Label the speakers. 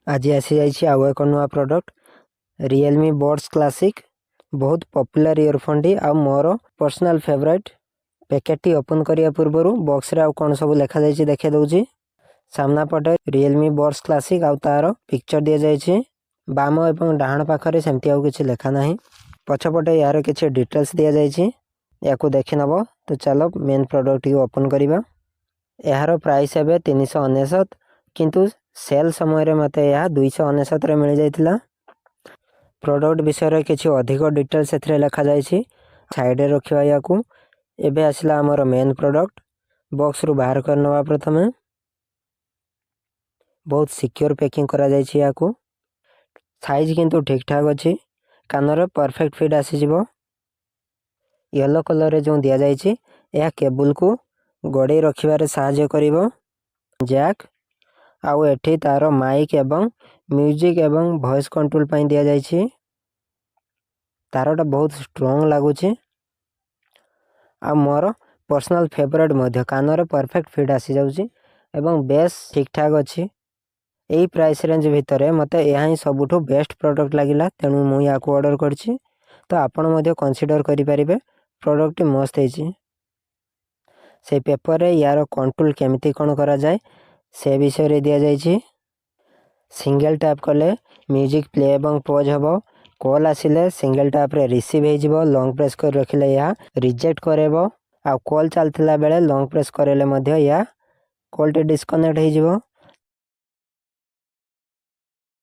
Speaker 1: ଆଜି ଆସିଯାଇଛି ଆଉ ଏକ ନୂଆ ପ୍ରଡ଼କ୍ଟ, ରିଏଲମି ବଡ୍ସ କ୍ଲାସିକ୍। ବହୁତ ପପୁଲାର ଇୟରଫୋନ୍ଟି ଆଉ ମୋର ପର୍ସନାଲ୍ ଫେଭରାଇଟ୍। ପ୍ୟାକେଟଟି ଓପନ୍ କରିବା ପୂର୍ବରୁ ବକ୍ସରେ ଆଉ କ'ଣ ସବୁ ଲେଖାଯାଇଛି ଦେଖାଇ ଦେଉଛି। ସାମ୍ନା ପଟେ ରିଏଲମି ବଡ୍ସ କ୍ଲାସିକ୍ ଆଉ ତାର ପିକ୍ଚର ଦିଆଯାଇଛି। ବାମ ଏବଂ ଡାହାଣ ପାଖରେ ସେମିତି ଆଉ କିଛି ଲେଖା ନାହିଁ। ପଛପଟେ ଏହାର କିଛି ଡିଟେଲ୍ସ ଦିଆଯାଇଛି, ୟାକୁ ଦେଖିନେବ। ତ ଚାଲ, ମେନ୍ ପ୍ରଡ଼କ୍ଟଟିକୁ ଓପନ୍ କରିବା। ଏହାର ପ୍ରାଇସ୍ ଏବେ 399, କିନ୍ତୁ ସେଲ୍ ସମୟରେ ମୋତେ ଏହା 299ରେ ମିଳିଯାଇଥିଲା। ପ୍ରଡ଼କ୍ଟ ବିଷୟରେ କିଛି ଅଧିକ ଡିଟେଲ୍ସ ଏଥିରେ ଲେଖାଯାଇଛି। ସାଇଡ଼ରେ ରଖିବା ୟାକୁ। ଏବେ ଆସିଲା ଆମର ମେନ୍ ପ୍ରଡ଼କ୍ଟ। ବକ୍ସରୁ ବାହାର କରିନେବା ପ୍ରଥମେ। ବହୁତ ସିକ୍યોର ପ୍ୟାକିଂ କରାଯାଇଛି ୟାକୁ। ସାଇଜ୍ କିନ୍ତୁ ଠିକ୍ଠାକ୍ ଅଛି, କାନରେ ପରଫେକ୍ଟ ଫିଟ୍ ଆସିଯିବ। ୟେଲୋ କଲର୍ରେ ଯେଉଁ ଦିଆଯାଇଛି, ଏହା କେବୁଲକୁ ଗଡ଼େଇ ରଖିବାରେ ସାହାଯ୍ୟ କରିବ। ଜ୍ୟାକ୍ ଆଉ ଏଠି ତାର ମାଇକ୍ ଏବଂ ମ୍ୟୁଜିକ୍ ଏବଂ ଭଏସ୍ କଣ୍ଟ୍ରୋଲ ପାଇଁ ଦିଆଯାଇଛି। ତାରଟା ବହୁତ ଷ୍ଟ୍ରଙ୍ଗ ଲାଗୁଛି ଆଉ ମୋର ପର୍ସନାଲ୍ ଫେଭରାଇଟ୍ ମଧ୍ୟ। କାନରେ ପରଫେକ୍ଟ ଫିଟ୍ ଆସିଯାଉଛି ଏବଂ ବେସ୍ ଠିକ୍ଠାକ୍ ଅଛି। ଏଇ ପ୍ରାଇସ୍ ରେଞ୍ଜ ଭିତରେ ମୋତେ ଏହା ହିଁ ସବୁଠୁ ବେଷ୍ଟ ପ୍ରଡ଼କ୍ଟ ଲାଗିଲା, ତେଣୁ ମୁଁ ୟାକୁ ଅର୍ଡ଼ର କରିଛି। ତ ଆପଣ ମଧ୍ୟ କନସିଡ଼ର କରିପାରିବେ। ପ୍ରଡ଼କ୍ଟଟି ମସ୍ତ ହେଇଛି। ସେଇ ପେପରରେ ୟାର କଣ୍ଟ୍ରୋଲ କେମିତି କ'ଣ କରାଯାଏ, ସେ ବିଷୟରେ ଦିଆଯାଇଛି। ସିଙ୍ଗଲ ଟ୍ୟାପ୍ କଲେ ମ୍ୟୁଜିକ୍ ପ୍ଲେ ଏବଂ ପଜ୍ ହେବ। କଲ୍ ଆସିଲେ ସିଙ୍ଗଲ ଟ୍ୟାପ୍ରେ ରିସିଭ୍ ହେଇଯିବ। ଲଙ୍ଗ୍ ପ୍ରେସ୍ କରି ରଖିଲେ ଏହା ରିଜେକ୍ଟ କରାଇବ। ଆଉ କଲ୍ ଚାଲିଥିଲା ବେଳେ ଲଙ୍ଗ୍ ପ୍ରେସ୍ କରାଇଲେ ମଧ୍ୟ ଏହା କଲ୍ଟି ଡିସକନେକ୍ଟ ହେଇଯିବ।